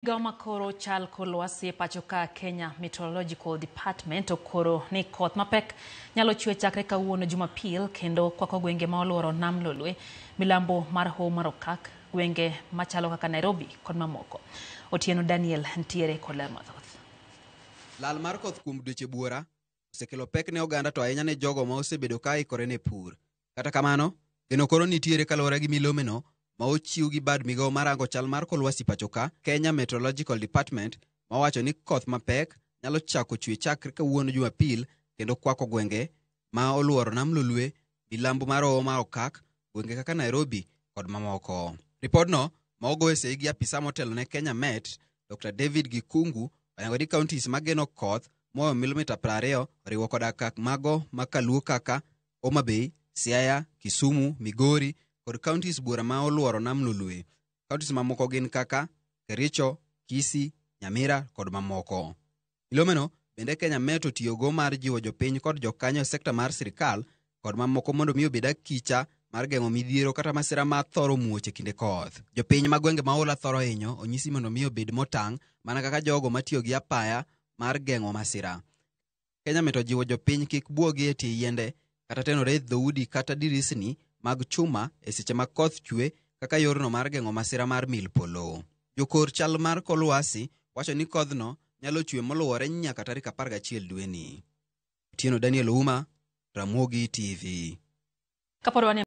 Migao makoro chal kor lwasi e pacho ka Kenya Meteorological Department okoro ni koth mapek nyalo chwe chakre kawuono Jumapil kendo kwako gwenge ma oluoro nam Lolwe, milambo mar Hoho mar Okak, gwenge machalo kaka Nairobi kod mamoko. Otieno Daniel ntiere kod ler mathoth. Lal mar koth kuom dweche buora osekelo pek ne oganda to ahinya ne jogo ma osebedo ka ikore ne pur. Kata kamano, geno koro nitiere kaluwore gi milomeno ma ochiw gi bad migao marango chal mar kor lwasi pacho ka, Kenya Meteorological Department, ma owacho ni koth mapek nyalo chako chwe chakre kawuono Jumapil kendo kwako gwenge ma oluoro nam Lolwe, milambo mar Hoho mar Okak, gwenge kaka Nairobi kod mamoko. Ripodno ma ogo e sei gi apisa motelo ne Kenya Met, Dr. David Gikungu, oyango ni counties mageno koth moyo milimita 20 oriwo koda mago ma kaluo kaka Homa Bay, Siaya, Kisumu, Migori kod counties buora ma oluoro nam Lolwe. Counties mamoko gin kaka Kericho, Kisii, Nyamira kod mamoko. Milomeno bende Kenya Met otiyogo mar jiwo jopiny kod jokanyo e sekta mar sirikal kod mamoko mondo mi obed akicha mar geng'o midhiero kata masira ma thoro muoch e kinde koth. Jopiny ma gwenge ma oula thoro hinyo onyisi mondo mi obed motang' mana kaka jogo matiyo gi apaya mar geng'o masira. Kenya Met ojiwo jopiny kik buogi e tie yiende kata tenore e dhoudi kata dirisni mag chuma e seche ma koth chwe kaka yorno mar geng'o masira mar mil polo. Jokor chal mar kor lwasi wacho ni kodhno nyalo chwe moluwore nyaka tarik 11 dweni. Otieno Daniel Ouma, Ramogi TV. Kapod wan e